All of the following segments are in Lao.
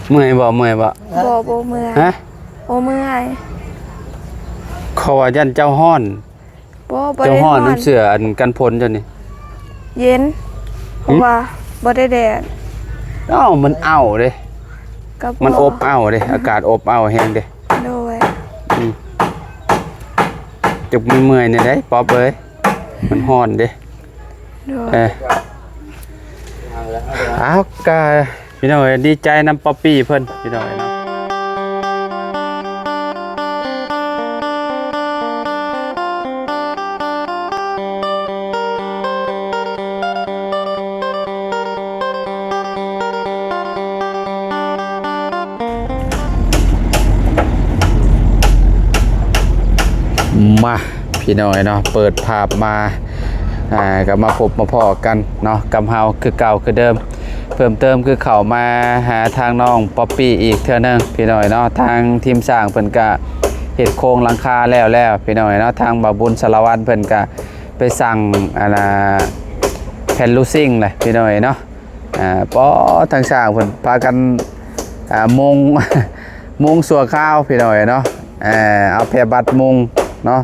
ເມື່ອຍບໍ່? ເມື່ອຍບໍ່? ບໍ່ ບໍ່ເມື່ອຍ. ຮະ? ບໍ່ເມື່ອຍ. ເຂົາວ່າຢ້ານເຈົ້າຮ້ອນ. ບໍ່ ບໍ່ໄດ້ຮ້ອນ. ເຈົ້າຮ້ອນນຳເສື້ອອັນກັນຝົນເຈົ້ານີ້? ເຢັນ. ຫຶ? ເພາະວ່າບໍ່ໄດ້ແດດ. ເອົ້າ ມັນເອົ້າເດ້. ກໍບໍ່ ມັນອົບເອົ້າເດ້ ອາກາດອົບເອົ້າແຮງເດ້. ໂດຍ. ອືມ ຈັກເມື່ອຍແນວໃດ ປ໋ອບເອີຍ. ມັນຮ້ອນເດ້. ໂດຍ. ເອີ ເອົາ ກະ ພີ່ນ້ອງເອີຍ ດີໃຈນຳປ໋ອບປີ້ເພິ່ນ ພີ່ນ້ອງເອີຍເນາະ. ມາ ພີ່ນ້ອງເອີຍເນາະ ເປີດພາບມາ ອ່າ ກໍມາພົບມາພໍ້ກັນເນາະ ກັບເຮົາຄືເກົ່າຄືເດີມ. ເພີ່ມເຕີມຄືເຂົ້າມາຫາທາງນ້ອງປ໋ອບປີ້ອີກເທື່ອໜຶ່ງ ພີ່ນ້ອງເອີຍເນາະ. ທາງທີມຊ່າງເພິ່ນກະເຮັດໂຄງຫຼັງຄາແລ້ວແລ້ວ ພີ່ນ້ອງເອີຍເນາະ. ທາງບ່າວບຸນສາລະວັນເພິ່ນກະໄປສັ່ງ ອັນນ່າ ແຜ່ນລູຊິງແຫຼະ ພີ່ນ້ອງເອີຍເນາະ. ອ່າ ປໍ ທາງຊ່າງເພິ່ນພາກັນ ອ່າ ມຸງ ມຸງຊົ່ວຄາວ ພີ່ນ້ອງເອີຍເນາະ. ເອົາແຜ່ບັດມຸງເນາະ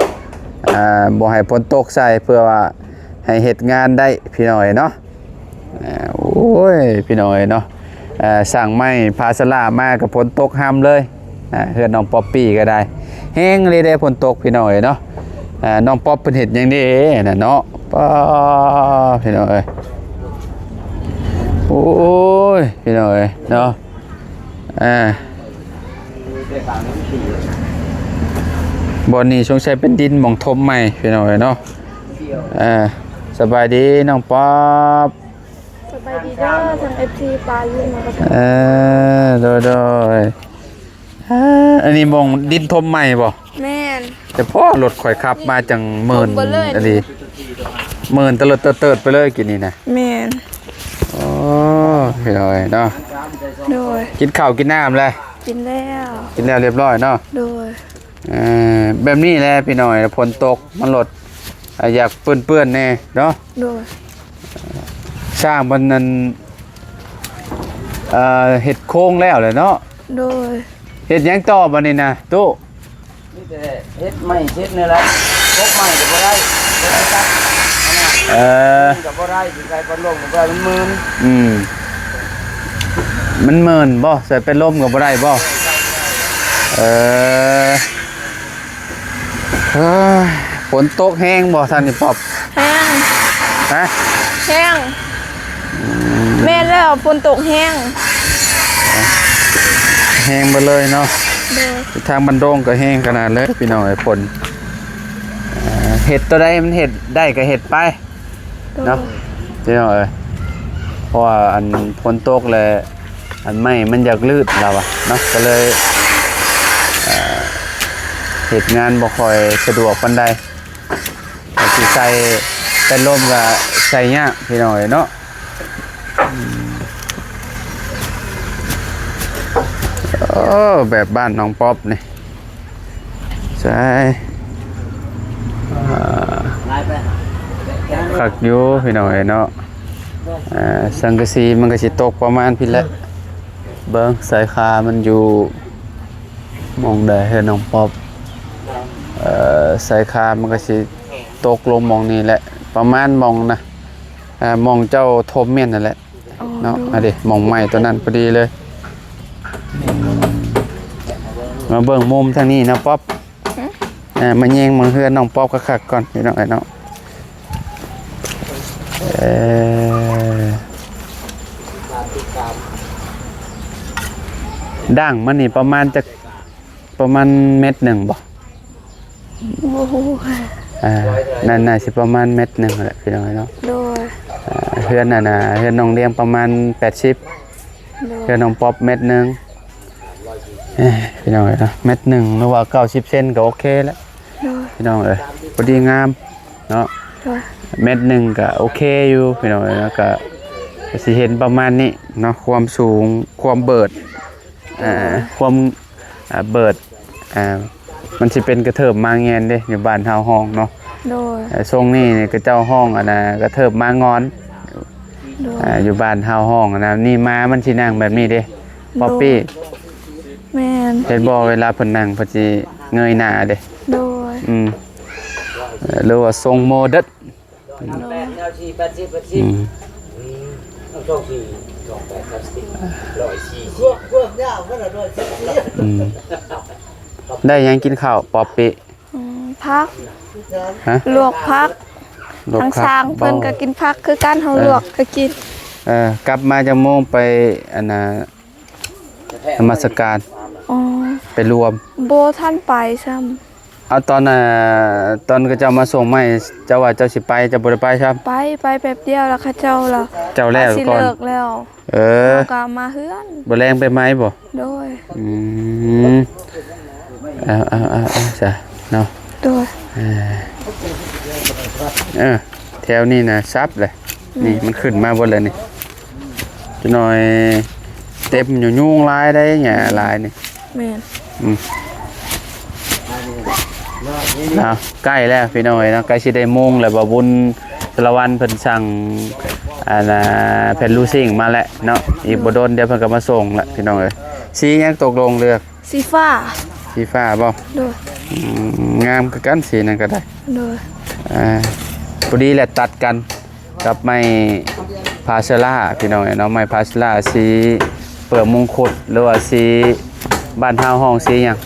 ອ່າ ບໍ່ໃຫ້ຝົນຕົກໃສ່ ເພື່ອວ່າໃຫ້ເຮັດງານໄດ້ ພີ່ນ້ອງເອີຍເນາະ. ໂອ້ຍ ພີ່ນ້ອງເອີຍເນາະ ເອີ ສ້າງໄມ້ພາສະຫຼາມາກໍຝົນຕົກຮຳເລີຍ. ອ່າ ເຮືອນນ້ອງປ໋ອບປີ້ກໍໄດ້ ແຮງເລີຍເດ້ຝົນຕົກ ພີ່ນ້ອງເອີຍເນາະ. ອ່າ ນ້ອງປ໋ອບເພິ່ນເຮັດຫຍັງເດ້ນະເນາະ ປ້າ ພີ່ນ້ອງເອີຍ. ໂອ້ຍ ພີ່ນ້ອງເອີຍເນາະ ອ່າ ບ່ອນນີ້ສົງໄສເປັນດິນໝ່ອງຖົມໃໝ່ ພີ່ນ້ອງເອີຍເນາະ. ອ່າ ສະບາຍດີນ້ອງປ໋ອບ. ສະບາຍດີເດີ ທັງເອັຟຊີປາຢູ່ນຳກັນ. ເອີ ໂດຍ ໂດຍ. ເອີ ອັນນີ້ໝ່ອງດິນຖົມໃໝ່ບໍ່? ແມ່ນ. ແຕ່ພໍລົດຂ້ອຍຂັບມາຈັ່ງເມີນ ຖົມເບິດເລີຍ ອັນນີ້ ເມີນຕະເລີດເຕີດໄປເລີຍກີ້ນີ້ນະ. ແມ່ນ. ໂອ້ ພີ່ນ້ອງເອີຍເນາະ. ໂດຍ. ກິນເຂົ້າກິນນ້ຳແລ້ວ? ກິນແລ້ວ. ກິນແລ້ວຮຽບຮ້ອຍເນາະ. ໂດຍ. ເອີ ແບບນີ້ແຫຼະພີ່ນ້ອງເອີຍ ຝົນຕົກມັນລົດ ອ່າ ຢາກເປື້ອນໆແດ່ເນາະ. ໂດຍ. ຊ່າງເພິ່ນນັ້ນ ເອີ ເຮັດໂຄງແລ້ວແຫຼະເນາະ. ໂດຍ. ເຮັດຫຍັງຕໍ່ບັດນີ້ນະຕູ້? ມີແຕ່ເຮັດໄມ້ເຮັດນີ້ແຫຼະ ກົບໄມ້ກໍບໍ່ໄດ້ ບໍ່ໄດ້ຕັດ. ເອີ ກໍບໍ່ໄດ້ ຊິໃສ່ພັດລົມກໍບໍ່ໄດ້ ມັນມື່ນ. ອືມ ມັນມື່ນບໍ່? ໃສ່ພັດລົມກໍບໍ່ໄດ້ບໍ່? ເອີ. ເອີຍ ຝົນຕົກແຮງບໍ່ທ່ານນີ້ປ໋ອບ? ແຮງ. ຮະ? ແຮງ. ອືມ ແມ່ນແລ້ວ ຝົນຕົກແຮງ. ແຮງເບິດເລີຍເນາະ. ໂດຍ. ທາງບ້ານດົງກໍແຮງຂະໜາດເລີຍພີ່ນ້ອງເອີຍ ຝົນ. ເອີ ເຮັດຕົວໃດມັນເຮັດໄດ້ກໍເຮັດໄປ. ເນາະ ພີ່ນ້ອງເອີຍ ເພາະວ່າອັນຝົນຕົກແລ້ວ ອັນໄມ້ມັນຢາກລື່ນລາວວ່າເນາະ ກໍເລີຍ ເອີ ເຮັດງານບໍ່ຄ່ອຍສະດວກປານໃດ ກໍຊິໃສ່ພັດລົມກໍໃສ່ຍາກ ພີ່ນ້ອງເອີຍເນາະ. ໂອ້ ແບບບ້ານນ້ອງປ໋ອບນີ້ ໃຊ່ ອ່າ ຄັກຢູ່ພີ່ນ້ອງເອີຍເນາະ. ອ່າ ສັງກະສີມັນກໍຊິຕົກປະມານພີ້ແຫຼະ ເບິ່ງສາຍຄາມັນຢູ່ໝ່ອງໃດ ເຮືອນນ້ອງປ໋ອບ ເອີ ສາຍຄາມັນກໍຊິຕົກລົງໝ່ອງນີ້ແຫຼະ ປະມານໝ່ອງນະ ອ່າ ໝ່ອງເຈົ້າຖົມແມ່ນຫັ້ນແຫຼະ. ອໍ ເນາະ ໂດຍ ອັນນີ້ໝ່ອງໄມ້ຕົວນັ້ນພໍດີເລີຍ. ມາເບິ່ງມຸມທາງນີ້ເນາະ ປ໋ອບ. ຫຶ? ເອີ ມາແຍງເບິ່ງເຮືອນນ້ອງປ໋ອບຄັກໆກ່ອນ ພີ່ນ້ອງເອີຍເນາະ. ເອີ ດັ້ງມັນນີ້ປະມານຈັກ ປະມານແມັດໜຶ່ງບໍ່? ບໍ່ຮູ້. ອ່າ ນັ້ນໜ້າຊິປະມານແມັດໜຶ່ງແຫຼະ ພີ່ນ້ອງເອີຍເນາະ. ໂດຍ. ອ່າ ເຮືອນອັນນ່າ ເຮືອນນ້ອງລ້ຽງປະມານແປດສິບ. ໂດຍ. ເຮືອນນ້ອງປ໋ອບແມັດໜຶ່ງ. ເອີ ພີ່ນ້ອງເອີຍເນາະ ແມັດໜຶ່ງ ຫຼືວ່າເກົ້າສິບເຊັນກໍໂອເຄແລ້ວ. ໂດຍ. ພີ່ນ້ອງເອີຍ ພໍດີງາມເນາະ. ໂດຍ. ແມັດໜຶ່ງກໍໂອເຄຢູ່ ພີ່ນ້ອງເອີຍເນາະ ກໍ ກໍຊິເຫັນປະມານນີ້ເນາະ ຄວາມສູງ ຄວາມເບີດ ອ່າ ຄວາມ ອ່າ ເບີດ ອ່າ ມັນຊິເປັນກະເທີບມາແງນເດ້ ຢູ່ບ້ານເຮົາຮ້ອງເນາະ. ໂດຍ. ເອີ ຊົງນີ້ນີ້ເຂົາເຈົ້າຮ້ອງ ອັນນ່າ ກະເທີບມາງອນ. ໂດຍ. ອ່າ ຢູ່ບ້ານເຮົາຮ້ອງ ອັນນ່າ ນີ້ມາມັນຊິນັ່ງແບບນີ້ເດ້. ປັອບປີ້. ແມ່ນ. ເຫັນບໍ່ ເວລາເພິ່ນນັ່ງ ເພິ່ນຊິເງີຍໜ້າເດ້. ໂດຍ. ອືມ ເອີ ຫຼືວ່າຊົງໂມເດີດ. ໂດຍ. ອືມ ອືມ ໄດ້ຫຍັງກິນເຂົ້າ ປັອບປີ້? ອືມ ຜັກ. ຮະ? ລວກຜັກ. ລວກຜັກ. ທາງຊ່າງເພິ່ນກໍກິນຜັກຄືກັນ ເຮົາ ເອີ ລວກກໍກິນ. ເອີ ກັບມາຈັກໂມງໄປ ອັນນ່າ ນະມັດສະການ? ອໍ ໄປລວມ. ບໍ່ທັນໄປຊ້ຳ. ເອົາ ຕອນ ເອີ ຕອນເຂົາເຈົ້າມາສົ່ງໄມ້ ເຈົ້າວ່າເຈົ້າຊິໄປ ເຈົ້າບໍ່ໄດ້ໄປຊ້ຳ? ໄປ ໄປແປັບດຽວ ແລ້ວເຂົາເຈົ້າລະ ເຈົ້າແລ້ວກ່ອນ ເລີກແລ້ວ. ເອີ ເຮົາກໍມາເຮືອນ. ບໍ່ແລງໄປໃໝບໍ່? ໂດຍ. ອືມ ເອົາ ເອົາ ເອົາ ເອົາຊະເນາະ. ໂດຍ. ເອີ ເອີ ແຖວນີ້ນະສັບເລີຍ. ອືມ ນີ້ມັນຂຶ້ນມາເບິດແລ້ວນີ້ ຈັກໜ້ອຍເຕັມຢູ່. ຍຸງຫຼາຍໄດ໋ ຫຍ້າຫຼາຍນີ້. ແມ່ນ. ອືມ ເອົາ ໃກ້ແລ້ວພີ່ນ້ອງເອີຍເນາະ ໃກ້ຊິໄດ້ໂມງແລ້ວ. ບ່າວບຸນສາລະວັນເພິ່ນສັ່ງ ອັນນ່າ ແຜ່ນລູຊິງມາແລ້ວເນາະ ອີກບໍ່ດົນດຽວເພິ່ນກໍມາສົ່ງແລ້ວພີ່ນ້ອງເອີຍ. ສີຫຍັງຕົກລົງເລືອກ? ສີຟ້າ. ສີຟ້າບໍ່? ໂດຍ. ອືມ ງາມຄືກັນ ສີນັ້ນກໍໄດ້. ໂດຍ. ອ່າ ພໍດີແຫຼະ ຕັດກັນກັບໄມ້ພາເຊລາພີ່ນ້ອງເອີຍເນາະ ໄມ້ພາເຊລາ ສີເປືອກມົງຄຸດ ຫຼືວ່າສີ ບ້ານເຮົາຮ້ອງສີຫຍັງ?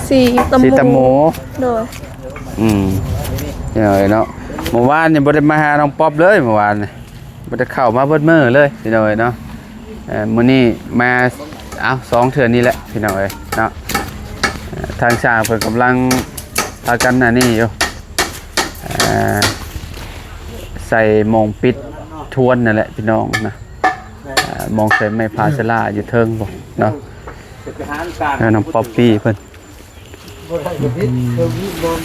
ສີຕະໝູ. ສີຕະໝູ. ໂດຍ. ອືມ ພີ່ນ້ອງເອີຍເນາະ ມື້ວານນີ້ບໍ່ໄດ້ມາຫານ້ອງປັອບເລີຍ ມື້ວານນີ້ ບໍ່ໄດ້ເຂົ້າມາເບິດມື້ເລີຍພີ່ນ້ອງເອີຍເນາະ. ເອີ ມື້ນີ້ມາ ເອົາ ສອງເທື່ອນີ້ແຫຼະພີ່ນ້ອງເອີຍເນາະ. ເອີ ທາງຊ່າງເພິ່ນກຳລັງພາກັນອັນນີ້ຢູ່ ເອີ ໃສ່ໝ່ອງປິດທວນນັ້ນແຫຼະພີ່ນ້ອງນະ ເອີ ໝ່ອງໃສ່ໄມ້ພາເຊລາຢູ່ເທິງພຸ້ນເນາະ. ເອີ ນ້ອງປັອບປີ້ເພິ່ນ ບໍ່ໄດ້ກໍຜິດ ເອີ ຜິດບ່ອນ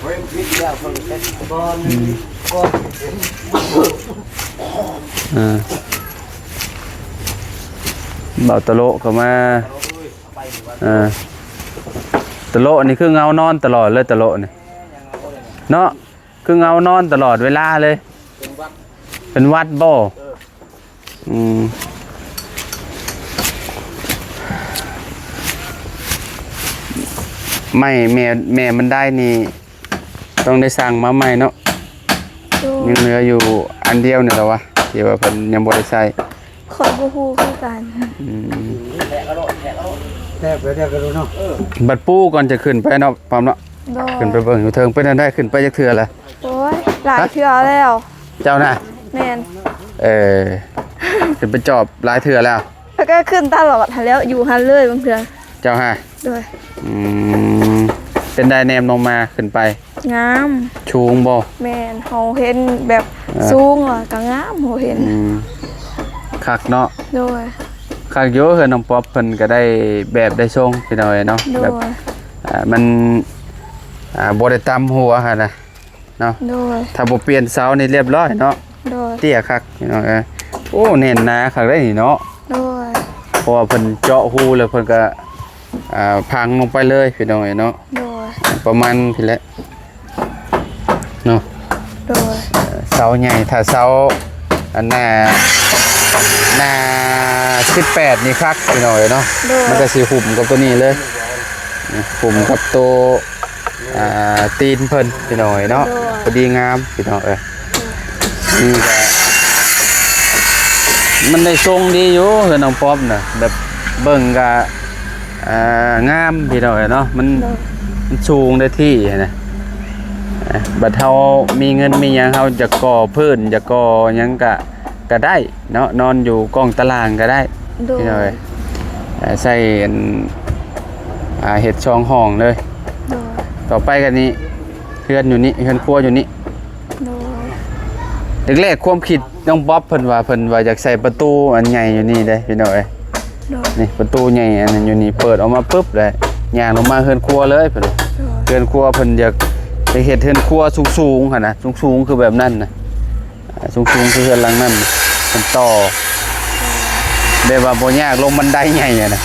ບໍ່ໄດ້ຜິດແລ້ວ ເພິ່ນກໍບ່ອນ ອືມ ກ່ອນ ເອີ ບ່າວຕະໂລະກໍມາ. ເອີ ຕະໂລະນີ້ຄືເງົານອນຕະຫຼອດເລີຍ ຕະໂລະນີ້ເນາະ ຄືເງົານອນຕະຫຼອດເວລາເລີຍ. ເປັນຫວັດ ເປັນຫວັດບໍ່? ເອີ ອືມ ໄມ້ແມ່ ແມ່ບັນໄດນີ້ຕ້ອງໄດ້ສັ່ງມາໃໝ່ເນາະ. ໂດຍ. ຍັງເຫຼືອຢູ່ອັນດຽວນີ້ລະວະ ທີ່ວ່າເພິ່ນຍັງບໍ່ໄດ້ໃຊ້. ຂ້ອຍບໍ່ຮູ້ຄືກັນ. ອືມ ແທກໄປແທກເນາະ. ບັດປູກ່ອນຈະຂຶ້ນໄປເນາະ ປ້ອມເນາະ. ໂດຍ. ຂຶ້ນໄປເບິ່ງຢູ່ເທິງ ເປັນຈັ່ງໃດ ຂຶ້ນໄປຈັກເທື່ອລະ? ໂອ້ຍ ຫຼາຍເທື່ອແລ້ວ. ເຈົ້ານະ? ແມ່ນ. ເອີ ຂຶ້ນໄປຈອບຫຼາຍເທື່ອແລ້ວ? ແລ້ວກໍຂຶ້ນຕະຫຼອດຫັ້ນແຫຼ້ວ ຢູ່ຫັ້ນເລີຍບາງເທື່ອ. ເຈົ້າຮະ? ໂດຍ. ອືມ ເປັນໃດແນມລົງມາ ຂຶ້ນໄປ? ງາມ. ສູງບໍ່? ແມ່ນ ເຮົາເຫັນແບບ ເອີ ສູງ ແລ້ວກໍງາມ ເຮົາເຫັນ. ອືມ ຄັກເນາະ. ໂດຍ. ຄັກຢູ່ ເຮືອນນ້ອງປັອບເພິ່ນກໍໄດ້ແບບໄດ້ຊົງ ພີ່ນ້ອງເອີຍເນາະ. ໂດຍ. ແບບ ອ່າ ມັນ ອ່າ ບໍ່ໄດ້ຕ່ຳຫົວຫັ້ນນະເນາະ. ໂດຍ. ຖ້າບໍ່ປ່ຽນເສົານີ້ລຽບຮ້ອຍເນາະ. ໂດຍ. ເຕ້ຍຄັກ ພີ່ນ້ອງເອີຍ. ໂອ້ ແໜ້ນໜາຄັກເດ້ນີ້ເນາະ. ໂດຍ. ເພາະວ່າເພິ່ນເຈາະຮູແລ້ວເພິ່ນກໍ ອ່າ ພັງລົງໄປເລີຍ ພີ່ນ້ອງເອີຍເນາະ. ໂດຍ. ປະມານພີ້ແຫຼະເນາະ. ໂດຍ. ເສົາໃຫຍ່ ຖ້າເສົາອັນໜ້າ ໜ້າສິບແປດນີ້ຄັກ ພີ່ນ້ອງເອີຍເນາະ. ໂດຍ. ມັນກໍຊິຫຸ້ມກັບໂຕນີ້ເລີຍ ຫຸ້ມກັບໂຕ ອ່າ ຕີນເພິ່ນ ພີ່ນ້ອງເອີຍເນາະ. ໂດຍ. ພໍດີງາມ ພີ່ນ້ອງເອີຍ. ນີ້ກໍ ມັນໄດ້ຊົງດີຢູ່ ເຮືອນນ້ອງປັອບນະ ແບບເບິ່ງກໍ ອ່າ ງາມ ພີ່ນ້ອງເອີຍເນາະ. ມັນ ໂດຍ ມັນສູງໄດ້ທີ່ຫັ້ນນະ. ເອີ ບັດເຮົາມີເງິນມີຫຍັງ ເຮົາຢາກກໍ່ພື້ນ ຢາກກໍ່ຫຍັງກະ ກະໄດ້ເນາະ ນອນຢູ່ກ້ອງຕາລ່າງກະໄດ້. ໂດຍ. ພີ່ນ້ອງເອີຍ ເອີ ໃສ່ອັນ ອ່າ ເຮັດສອງຫ້ອງເລີຍ. ໂດຍ. ຕໍ່ໄປກໍນີ້ ເຮືອນຢູ່ນີ້ ເຮືອນຄົວຢູ່ນີ້. ໂດຍ. ແລກໆ ຄວາມຄິດນ້ອງປັອບເພິ່ນວ່າ ເພິ່ນວ່າຢາກໃສ່ປະຕູອັນໃຫຍ່ຢູ່ນີ້ເດ້ ພີ່ນ້ອງເອີຍ. ໂດຍ. ນີ້ປະຕູໃຫຍ່ອັນນັ້ນຢູ່ນີ້ ເປີດອອກມາປຶບ ແລ້ວຍ່າງລົງມາເຮືອນຄົວເລີຍເພິ່ນ. ໂດຍ. ເຮືອນຄົວເພິ່ນຢາກໄປເຮັດເຮືອນຄົວສູງໆ ຫັ້ນນະ ສູງໆ ຄືແບບນັ້ນນະ. ອ່າ ສູງໆ ຄືເຮືອນຫຼັງນັ້ນ ເພິ່ນຕໍ່ ແບບວ່າບໍ່ຍາກລົງບັນໄດໃຫຍ່ຫັ້ນນະ.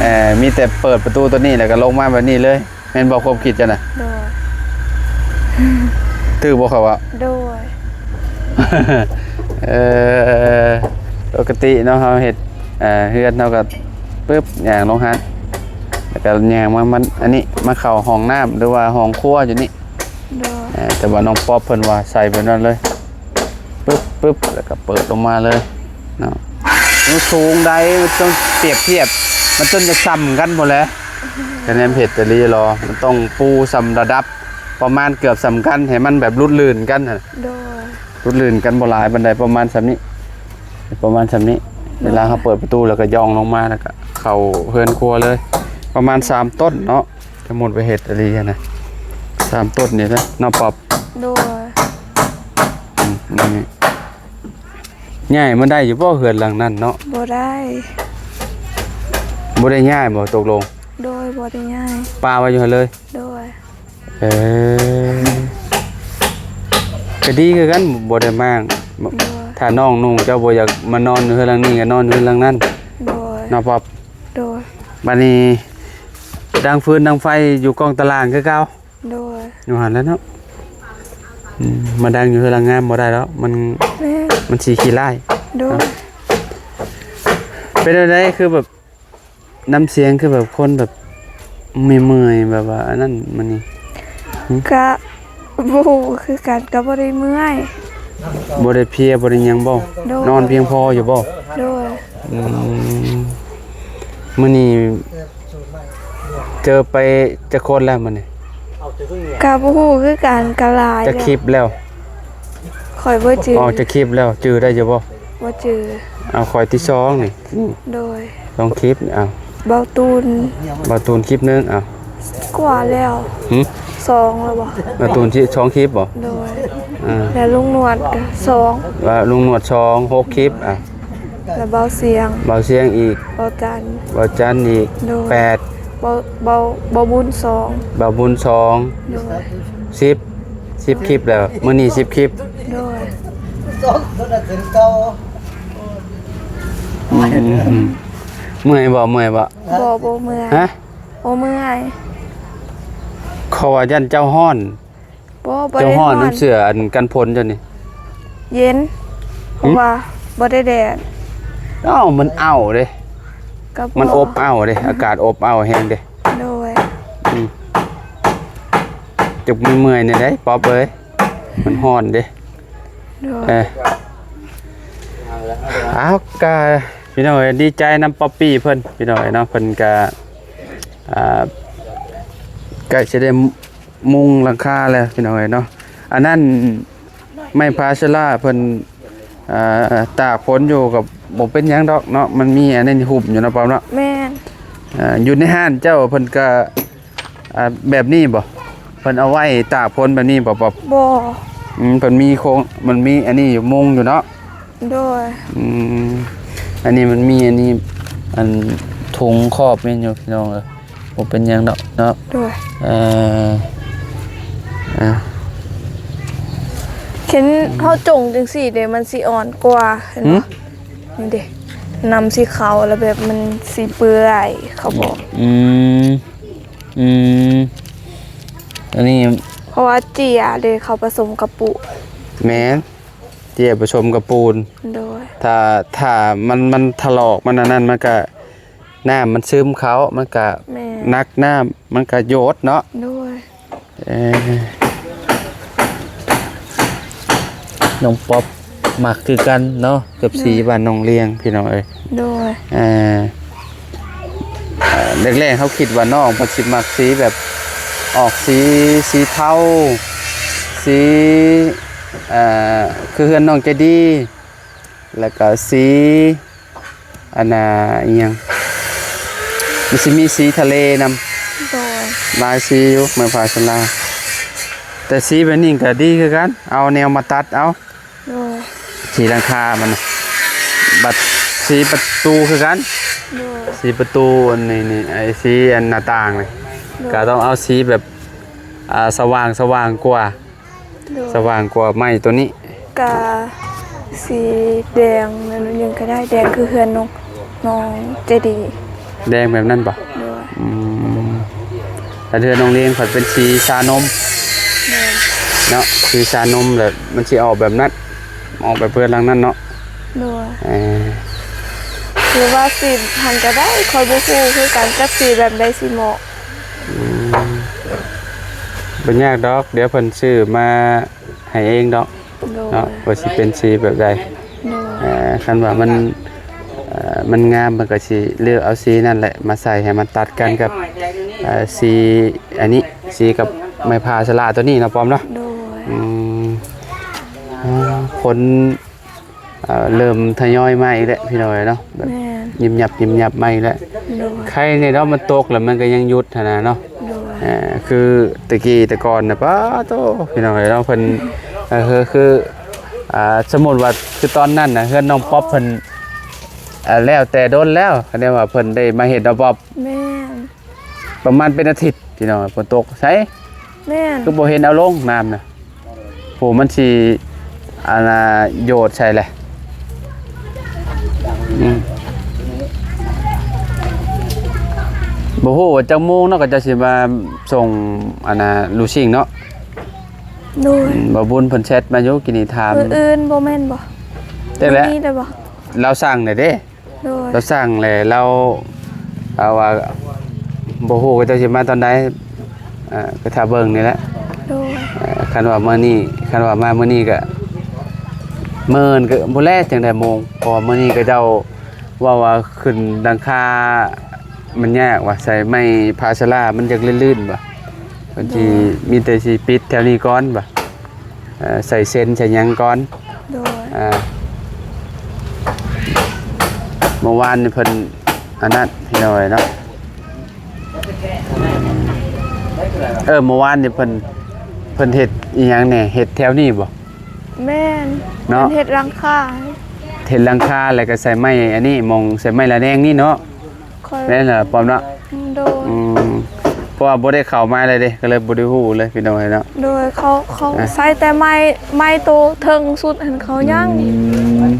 ເອີ ມີແຕ່ເປີດປະຕູໂຕນີ້ ແລ້ວກໍລົງມາແບບນີ້ເລີຍ. ແມ່ນບໍ່ຄວາມຄິດເຈົ້ານະ? ໂດຍ. ຖືກບໍ່ຂ້ອຍເວົ້າ? ໂດຍ. ເອີ ປົກກະຕິເນາະ ເຮົາເຮັດ ເອີ ເຮືອນເຮົາກໍປຶບ ຍ່າງລົງຫັ້ນ ແລ້ວກໍຍ່າງມາ ມັນ ອັນນີ້ ມາເຂົ້າຫ້ອງນ້ຳ ຫຼືວ່າຫ້ອງຄົວຢູ່ນີ້. ໂດຍ ເອີ ແຕ່ວ່ານ້ອງປັອບເພິ່ນວ່າໃສ່ແບບນັ້ນເລີຍ ປຶບ ປຶບ ແລ້ວກໍເປີດລົງມາເລີຍເນາະ. ມັນສູງໃດ ມັນຕ້ອງປຽບທຽບ ມັນຈົນຈະສ່ຳກັນພຸ້ນແຫຼະ. ຄະແນນເຮັດອີ່ຫຼີຫຼໍ ມັນຕ້ອງປູສ່ຳລະດັບ ປະມານເກືອບສ່ຳກັນ ໃຫ້ມັນແບບຫຼຸດລື່ນກັນຫັ້ນ. ໂດຍ ຫຼຸດລື່ນກັນບໍ່ຫຼາຍປານໃດ ປະມານສ່ຳນີ້ ປະມານສ່ຳນີ້. ໂດຍ ເວລາເຮົາເປີດປະຕູ ແລ້ວກໍຍ່ອງລົງມາ ແລ້ວກໍເຂົ້າເຮືອນຄົວເລີຍ ປະມານສາມຕົ້ນເນາະ. ສົມມຸດວ່າເຮັດອີ່ຫຼີຫັ້ນນະ ສາມຕົ້ນນີ້ນະເນາະ ປັອບ. ໂດຍ ອືມ ນີ້ ຍ້າຍມາໄດ້ຢູ່ບໍ່ເຮືອນຫຼັງນັ້ນເນາະ? ບໍ່ໄດ້. ບໍ່ໄດ້ຍ້າຍບໍ່ຕົກລົງ? ໂດຍ ບໍ່ໄດ້ຍ້າຍ ປະໄວ້ຢູ່ຫັ້ນເລີຍ. ໂດຍ ເອີ ກໍດີຄືກັນ ບໍ່ໄດ້ມ້າງ. ໂດຍ ຖ້ານ້ອງນຸ່ງເຈົ້າບໍ່ຢາກມານອນຢູ່ເຮືອນຫຼັງນີ້ ກໍນອນຢູ່ເຮືອນຫຼັງນັ້ນ. ໂດຍ ເນາະປັອບ. ໂດຍ ບາດນີ້ດັງຟືນດັງໄຟຢູ່ກ້ອງຕາລ່າງຄືເກົ່າ. ໂດຍ ຢູ່ຫັ້ນແຫຼະເນາະ. ອືມ ມາດັງຢູ່ເຮືອນຫຼັງງາມບໍ່ໄດ້ດອກ ມັນ ແມ່ນ ມັນຊິຂີ້ລ້າຍ. ໂດຍ ເນາະ ເປັນແນວໃດ ຄືແບບ ນ້ຳສຽງຄືແບບຄົນແບບເມື່ອຍໆ ແບບວ່າອັນນັ້ນມື້ນີ້? ຫຶ? ກະບໍ່ຮູ້ຄືກັນ ກະບໍ່ໄດ້ເມື່ອຍ. ບໍ່ໄດ້ເພຍ ບໍ່ໄດ້ຫຍັງບໍ່? ໂດຍ ນອນພຽງພໍຢູ່ບໍ່? ໂດຍ ອືມ ມື້ນີ້ເຈີໄປຈັກຄົນແລ້ວມື້ນີ້? ກະບໍ່ຮູ້ຄືກັນ ກະຫຼາຍ. ຈັກຄລິບແລ້ວ? ຂ້ອຍບໍ່ຈື່. ອອກຈັກຄລິບແລ້ວ ຈື່ໄດ້ຢູ່ບໍ່? ບໍ່ຈື່. ເອົາ ຂ້ອຍທີສອງນີ້. ໂດຍ ສອງຄລິບນີ້. ເອົາ ເບົາຕູນ ເບົາຕູນຄລິບໜຶ່ງ. ເອົາ ກວ່າແລ້ວ. ຫຶ? ສອງແລ້ວບໍ່? ເບົາຕູນທີ່ສອງຄລິບບໍ່? ໂດຍ ອ່າ ແລ້ວລຸງໜວດກໍສອງ ວ່າລຸງໜວດສອງ ຫົກຄລິບ. ອ່າ ແລ້ວເບົາສຽງ ເບົາສຽງອີກ ເບົາຈັນ ເບົາຈັນອີກ. ໂດຍ ແປດ ເບົາ ເບົາ ເບົາບຸນສອງ ເບົາບຸນສອງ. ໂດຍ ສິບ ສິບຄລິບແລ້ວ ມື້ນີ້ສິບຄລິບ. ໂດຍ ອືມ ເມື່ອຍບໍ່? ເມື່ອຍບໍ່? ບໍ່ ບໍ່ເມື່ອຍ. ຮະ? ບໍ່ເມື່ອຍ ເຂົາວ່າຢ້ານເຈົ້າຮ້ອນ. ບໍ່ ບໍ່ໄດ້ຮ້ອນ. ເຈົ້າຮ້ອນນຳເສື້ອອັນກັນຝົນເຈົ້ານີ້? ເຢັນ ຫຶ? ເພາະວ່າບໍ່ໄດ້ແດດ. ເອົ້າ ມັນເອົ້າເດ້ ມັນອົບເອົ້າເດ້ ອາກາດອົບເອົ້າແຮງເດ້. ໂດຍ ອືມ ຈັກເມື່ອຍໆ ແດ່ໃດ໋ ປັອບເອີຍ ມັນຮ້ອນເດ້. ໂດຍ ເອີ ເອົາ ກະ ພີ່ນ້ອງເອີຍ ດີໃຈນຳປັອບປີ້ເພິ່ນ ພີ່ນ້ອງເອີຍເນາະ ເພິ່ນກະ ອ່າ ໃກ້ຊິໄດ້ມຸງຫຼັງຄາແລ້ວ ພີ່ນ້ອງເອີຍເນາະ. ອັນນັ້ນ ໄມ້ພາເຊລາເພິ່ນ ອ່າ ຕາກຝົນຢູ່ກໍບໍ່ເປັນຫຍັງດອກເນາະ ມັນມີອັນນັ້ນຫຸ້ມຢູ່ເນາະ ປັອບເນາະ. ແມ່ນ ອ່າ ຢູ່ໃນຮ້ານເຈົ້າເພິ່ນກໍ ອ່າ ແບບນີ້ບໍ່? ເພິ່ນເອົາໄວ້ຕາກຝົນແບບນີ້ບໍ່ ປັອບ? ບໍ່ ອືມ ເພິ່ນມີໂຄງ ມັນມີອັນນີ້ຢູ່ ມຸງຢູ່ເນາະ. ໂດຍ ອືມ ອັນນີ້ມັນມີອັນນີ້ ອັນ ທຸງຄອບແມ່ນຢູ່ ພີ່ນ້ອງເອີຍ ບໍ່ເປັນຫຍັງດອກເນາະ. ໂດຍ ເອີ ອ່າ ຄັນເຮົາຈົ່ງຈັ່ງຊີ້ເດ ມັນຊິອ່ອນກວ່າ ເຫັນບໍ່? ຫຶ? ນີ້ເດ ນ້ຳຊິເຂົ້າ ແລ້ວແບບມັນຊິເປື່ອຍ ເຂົາບອກ. ອືມ ອືມ ອັນນີ້ ເພາະວ່າເຈ້ຍເດ ເຂົາປະສົມກະປຸ. ແມ່ນ ເຈ້ຍປະສົມກະປູນ. ໂດຍ ຖ້າ ຖ້າມັນ ມັນຖະຫຼອກ ມັນອັນນັ້ນ ມັນກະ ນ້ຳມັນຊຶມເຂົ້າ ມັນກະ ແມ່ນ ໜັກນ້ຳ ມັນກະໂຍດເນາະ. ໂດຍ ເອີ ນ້ອງປັອບມັກຄືກັນເນາະ ກັບ ໂດຍ ສີບ້ານໜອງລຽງ ພີ່ນ້ອງເອີຍ. ໂດຍ ເອີ ແລກໆ ເຮົາຄິດວ່ານ້ອງເພິ່ນຊິມັກສີແບບ ອອກສີ ສີເທົາ ສີ ເອີ ຄືເຮືອນນ້ອງໃຈດີ ແລ້ວກໍສີ ອັນນ່າ ອີຫຍັງ ມັນຊິມີສີທະເລນຳ. ໂດຍ ຫຼາຍສີຢູ່ ໄມ້ພາເຊລາ ແຕ່ສີແບບນີ້ກໍດີຄືກັນ ເອົາແນວມາຕັດເອົາ. ໂດຍ ສີຫຼັງຄາມັນ ບັດສີປະຕູຄືກັນ. ໂດຍ ສີປະຕູອັນນີ້ ນີ້ ໄອ້ສີອັນໜ້າຕ່າງນີ້. ໂດຍ ກໍຕ້ອງເອົາສີແບບ ອ່າ ສະຫວ່າງ ສະຫວ່າງກວ່າ. ໂດຍ ສະຫວ່າງກວ່າໄມ້ໂຕນີ້. ກະສີແດງນັ້ນໜ້ອຍໜຶ່ງກໍໄດ້ ແດງຄືເຮືອນນ້ອງ ນ້ອງໃຈດີ. ແດງແບບນັ້ນບໍ່? ໂດຍ ອືມ ແຕ່ເຮືອນນ້ອງລຽງພັດເປັນສີຊານົມ. ແມ່ນ ເນາະ ສີຊານົມ ແລ້ວມັນຊິອອກແບບນັ້ນ ອອກແບບເຮືອນຫຼັງນັ້ນເນາະ. ໂດຍ ເອີ ຫຼືວ່າສີຫັ້ນກໍໄດ້ ຂ້ອຍບໍ່ຮູ້ຄືກັນ ຈັກສີແບບໃດຊິເໝາະ. ອືມ ບໍ່ຍາກດອກ ດຽວເພິ່ນຊື້ມາໃຫ້ເອງດອກ ໂດຍ ເນາະ ວ່າຊິເປັນສີແບບໃດ. ໂດຍ ເອີ ຄັນວ່າມັນ ເອີ ມັນງາມ ເພິ່ນກໍຊິເລືອກເອົາສີນັ້ນແຫຼະມາໃສ່ ໃຫ້ມັນຕັດກັນກັບ ເອີ ສີອັນນີ້ ສີກັບໄມ້ພາສະລາໂຕນີ້ເນາະ ປອມເນາະ. ໂດຍ ອືມ ເອີ ຄົນ ເອີ ເລີ່ມທະຍອຍມາອີກແລ້ວພີ່ນ້ອງເອີຍເນາະ ແບບ ແມ່ນ ຍິບຍັບໆມາອີກແລ້ວ. ໂດຍ ໄຄແດ່ເນາະ ມັນຕົກແລ້ວມັນກໍຍັງຢຸດຫັ້ນນະເນາະ. ໂດຍ ເອີ ຄືແຕ່ກີ້ແຕ່ກ່ອນນະ ປາໂທ້ ພີ່ນ້ອງເອີຍເນາະ ເພິ່ນ ເອີ ຄື ຄື ອ່າ ສົມມຸດວ່າຄືຕອນນັ້ນນະ ເຮືອນນ້ອງປັອບເພິ່ນ ເອີ ແລ້ວແຕ່ດົນແລ້ວ ຄັນແນວວ່າເພິ່ນໄດ້ມາເຮັດເນາະ ປັອບ. ແມ່ນ ປະມານເປັນອາທິດພີ່ນ້ອງ ຝົນຕົກໃສ. ແມ່ນ ຄືບໍ່ເຫັນເອົາລົງນ້ຳນະ ໂຫ ມັນຊິ ອັນນ່າ ໂຍດໃສ່ແຫຼະ. ອືມ ບໍ່ຮູ້ວ່າຈັກໂມງເນາະ ເຂົາເຈົ້າຊິມາສົ່ງ ອັນນ່າ ລູຊິງເນາະ. ໂດຍ ອືມ ບ່າວບຸນເພິ່ນແຊັດມາຢູ່ກີ້ນີ້ຖາມ ມື້ອື່ນບໍ່ແມ່ນບໍ່? ແຕ່ແຫຼະ ມື້ນີ້ໄດ້ບໍ່? ລາວສັ່ງແລ້ວເດ້. ໂດຍ ລາວສັ່ງແລ້ວ ລາວ ລາວວ່າບໍ່ຮູ້ເຂົາເຈົ້າຊິມາຕອນໃດ ເອີ ກໍຖ້າເບິ່ງນີ້ແຫຼະ. ໂດຍ ເອີ ຄັນວ່າມື້ນີ້ ຄັນວ່າມາມື້ນີ້ກໍ ມື້ອື່ນກໍບໍ່ແລະ ຈັ່ງໃດໂມງ ເພາະວ່າມື້ນີ້ເຂົາເຈົ້າເວົ້າວ່າຂຶ້ນຫຼັງຄາມັນຍາກວ່າ ໃສ່ໄມ້ພາສະລາມັນຢາກລື່ນໆວ່າ ເພິ່ນຊິ ໂດຍ ມີແຕ່ຊິປິດແຖວນີ້ກ່ອນວ່າ. ເອີ ໃສ່ເຊັນໃສ່ຫຍັງກ່ອນ. ໂດຍ ເອີ ເມື່ອວານນີ້ເພິ່ນອັນນັ້ນພີ່ນ້ອງເອີຍເນາະ. ເອີ ເມື່ອວານນີ້ເພິ່ນ ເພິ່ນເຮັດອີ່ຫຍັງແດ່ ເຮັດແຖວນີ້ບໍ່? ແມ່ນ ເນາະ ເພິ່ນເຮັດຫຼັງຄາ ເຮັດຫຼັງຄາ ແລ້ວກໍໃສ່ໄມ້ອັນນີ້ ໝ່ອງໃສ່ໄມ້ລະແນງນີ້ເນາະ. ຂ້ອຍ ແມ່ນລະ ປອມເນາະ. ໂດຍ ອືມ ເພາະວ່າບໍ່ໄດ້ເຂົ້າມາເລີຍເດ້ ກໍເລີຍບໍ່ໄດ້ຮູ້ເລີຍພີ່ນ້ອງເອີຍເນາະ. ໂດຍ ເຂົາ ເຂົາ ອ່ະ ໃຊ້ແຕ່ໄມ້ ໄມ້ໂຕເທິງສຸດຫັ້ນ ເຂົາຍັງ ອືມ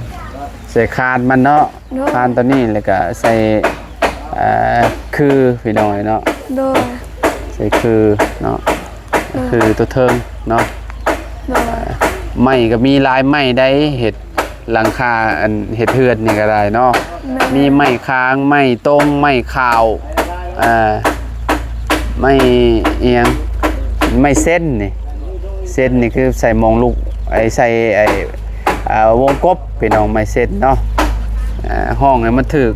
ໃສ່ຄານມັນເນາະ. ໂດຍ ຄານໂຕນີ້ ແລ້ວກໍໃສ່ ເອີ ຄືພີ່ນ້ອງເອີຍເນາະ. ໂດຍ ໃສ່ຄືເນາະ. ຄືຕົວເທິງເນາະ. ໂດຍ ໄມ້ກໍມີຫຼາຍໄມ້ໃດ໋ ເຮັດຫຼັງຄາ ອັນເຮັດເຮືອນນີ້ກໍໄດ້ເນາະ. ແມ່ນ ມີໄມ້ຄາງ ໄມ້ຕົງ ໄມ້ຂາວ ເອີ ໄມ້ອີ່ຫຍັງ ໄມ້ເຊັນນີ້ ເຊັນນີ້ຄືໃສ່ໝ່ອງລູກ ໄອ້ໃສ່ໄອ້ ອ່າ ວົງກົບ ພີ່ນ້ອງ ໄມ້ເຊັນເນາະ. ອ່າ ຮ້ອງໃຫ້ມັນຖືກ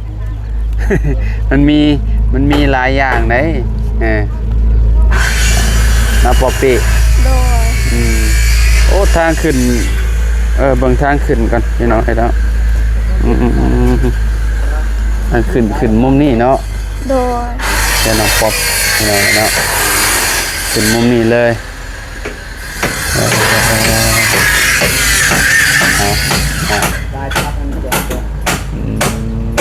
ມັນມີ ມັນມີຫຼາຍຢ່າງໃດ໋ ເອີ ເນາະ ປອບປີ້. ໂດຍ ອືມ ໂອ້ ທາງຂຶ້ນ ເອີ ເບິ່ງທາງຂຶ້ນກ່ອນພີ່ນ້ອງເອີຍເນາະ. ອືມໆ ທາງຂຶ້ນ ຂຶ້ນມຸມນີ້ເນາະ. ໂດຍ ເດີນ້ອງປອບພີ່ນ້ອງເນາະ ຂຶ້ນມຸມນີ້ເລີຍ. ເອີ ເອົາ ເອົາ ອືມ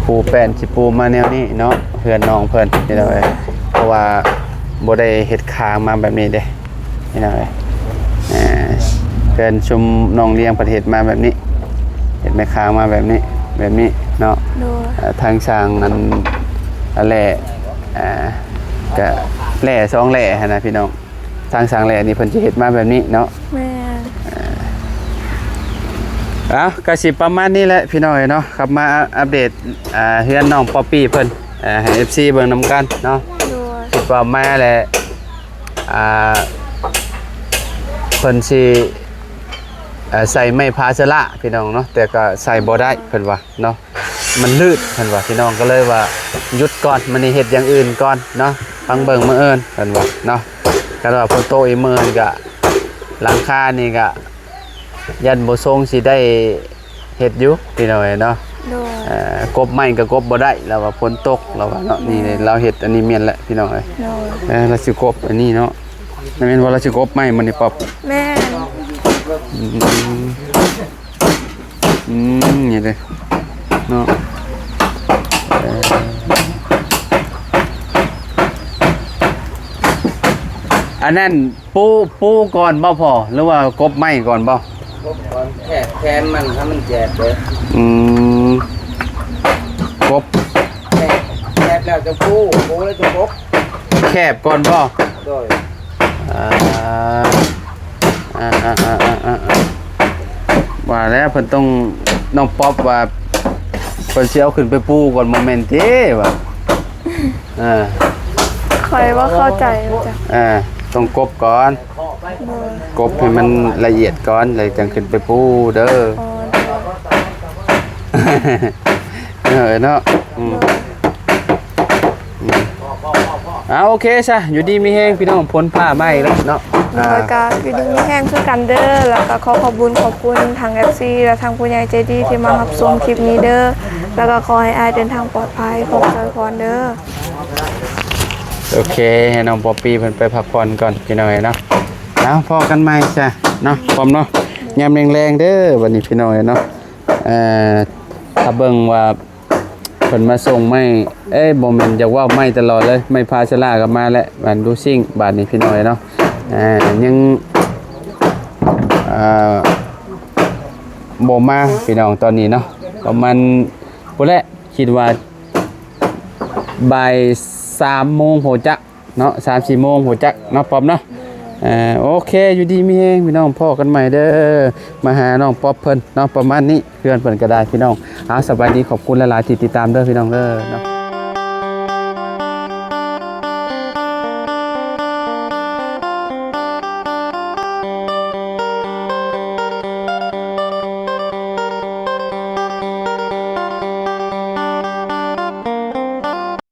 ປູແປ້ນຊິປູມາແນວນີ້ເນາະ ເຮືອນນ້ອງເພິ່ນພີ່ນ້ອງເອີຍ. ເພາະວ່າບໍ່ໄດ້ເຮັດຄາງມາແບບນີ້ເດ້ພີ່ນ້ອງເອີຍ. ເອີ ເຮືອນຊຸມນ້ອງລ້ຽງເພິ່ນເຮັດມາແບບນີ້ ເຮັດແມ່ຄາງມາແບບນີ້ ແບບນີ້ເນາະ. ໂດຍ ເອີ ທາງຊ່າງອັນ ອັນແຫຼະ ອ່າ ກະແຫຼະສອງແຫຼະຫັ້ນນະພີ່ນ້ອງ. ທາງຊ່າງແຫຼະນີ້ເພິ່ນຈະເຮັດມາແບບນີ້ເນາະ. ແມ່ນ ເອົາ ກະຊິປະມານນີ້ແຫຼະພີ່ນ້ອງເອີຍເນາະ. ກັບມາອັບເດດ ອ່າ ເຮືອນນ້ອງປອບປີ້ເພິ່ນ ອ່າ ໃຫ້ເອັຟຊີເບິ່ງນຳກັນເນາະ. ໂດຍ ຄິດວ່າມາແຫຼະ ອ່າ ເພິ່ນຊິ ເອີ ໃສ່ໄມ້ພາສະລະພີ່ນ້ອງເນາະ ແຕ່ກໍໃສ່ບໍ່ໄດ້ເພິ່ນວ່າເນາະ. ມັນລື່ນເພິ່ນວ່າ ພີ່ນ້ອງກໍເລີຍວ່າຢຸດກ່ອນ ມື້ນີ້ເຮັດຢ່າງອື່ນກ່ອນເນາະ ຟັງເບິ່ງມື້ອື່ນເພິ່ນວ່າເນາະ. ຄັນວ່າຝົນຕົກອີກມື້ອື່ນກະ ຫຼັງຄານີ້ກະຢ້ານບໍ່ຊົງຊິໄດ້ເຮັດຢູ່ພີ່ນ້ອງເອີຍເນາະ. ໂດຍ ເອີ ກົບໄມ້ກໍກົບບໍ່ໄດ້ ລາວວ່າຝົນຕົກ ລາວວ່າເນາະ. ແມ່ນ ນີ້ລາວເຮັດອັນນີ້ແມ່ນແຫຼະພີ່ນ້ອງເອີຍ. ໂດຍ ເອີ ລາວຊິກົບອັນນີ້ເນາະ. ແມ່ນບໍ່ ລາວຊິກົບໄມ້ມື້ນີ້ປອບ? ແມ່ນ ອືມ ອືມ ນີ້ເດ້ເນາະ. ເອີ ອັນນັ້ນປູ ປູກ່ອນບໍ່ພໍ່ ຫຼືວ່າກົບໄມ້ກ່ອນບໍ່? ກົບກ່ອນ ແຄບແຄມມັນ ຖ້າມັນແຈບເດ້. ອືມ ກົບ ແຄບ ແຄບແລ້ວຈັ່ງປູ ປູແລ້ວຈັ່ງກົບ. ແຄບກ່ອນບໍ່? ໂດຍ ອ່າ ອ່າ ວ່າແລ້ວເພິ່ນຕ້ອງ ນ້ອງປັອບວ່າເພິ່ນຊິເອົາຂຶ້ນໄປປູກ່ອນ ບໍ່ແມ່ນຕິວ່າ ເອີ ຂ້ອຍບໍ່ເຂົ້າໃຈ ເອີ ຕ້ອງກົບກ່ອນ ໂດຍ ກົບໃຫ້ມັນລະອຽດກ່ອນ ແລ້ວຈັ່ງຂຶ້ນໄປປູເດີ ອໍ ໂດຍ ເອີ ເນາະ ອືມ ໂດຍ ອືມ ອ່າ ໂອເຄຊະ ຢູ່ດີມີແຮງພີ່ນ້ອງ ຝົນຟ້າມາອີກແລ້ວເນາະ ໂດຍ ອ່າ ກະຢູ່ດີມີແຮງຄືກັນເດີ ແລ້ວກະຂໍຂອບບຸນຂອບຄຸນທາງເອັຟຊີ ແລະ ທາງຜູ້ໃຫຍ່ໃຈດີທີ່ມາຮັບຊົມຄລິບນີ້ເດີ ແລ້ວກະຂໍໃຫ້ອ້າຍເດີນທາງປອດໄພ ຂອບໃຈພອນເດີ. ໂອເຄ ໃຫ້ນ້ອງປອບປີ້ເພິ່ນໄປພັກຜ່ອນກ່ອນພີ່ນ້ອງເອີຍເນາະ ເອົາ ພໍ້ກັນໃໝ່ຊະເນາະ ປອມເນາະ ຍາມແລງໆເດີ ບັດນີ້ພີ່ນ້ອງເອີຍເນາະ ເອີ ຖ້າເບິ່ງວ່າ ເພິ່ນມາສົ່ງໄມ້ ເອີຍ ບໍ່ແມ່ນ ຢາກເວົ້າໄມ້ຕະຫຼອດເລີຍ ໄມ້ພາສາລາກໍມາແລ້ວ ບານດູຊິງ ບາດນີ້ພີ່ນ້ອງເອີຍເນາະ ອ່າ ຍັງ ເອີ ບໍ່ມາພີ່ນ້ອງ ຕອນນີ້ເນາະ ປະມານພຸ້ນແຫຼະ ຄິດວ່າບ່າຍສາມໂມງພຸ້ນຈັກ ເນາະ ສາມສີ່ໂມງພຸ້ນຈັກເນາະ ປອມເນາະ ເອີ ໂອເຄ ຢູ່ດີມີແຮງພີ່ນ້ອງ ພໍ້ກັນໃໝ່ເດີ ມາຫານ້ອງປອບເພິ່ນເນາະ ປະມານນີ້ ເພື່ອນເພິ່ນກໍໄດ້ພີ່ນ້ອງ ເອົາ ສະບາຍດີ ຂອບຄຸນຫຼາຍໆທີ່ຕິດຕາມເດີພີ່ນ້ອງເດີເນາະ.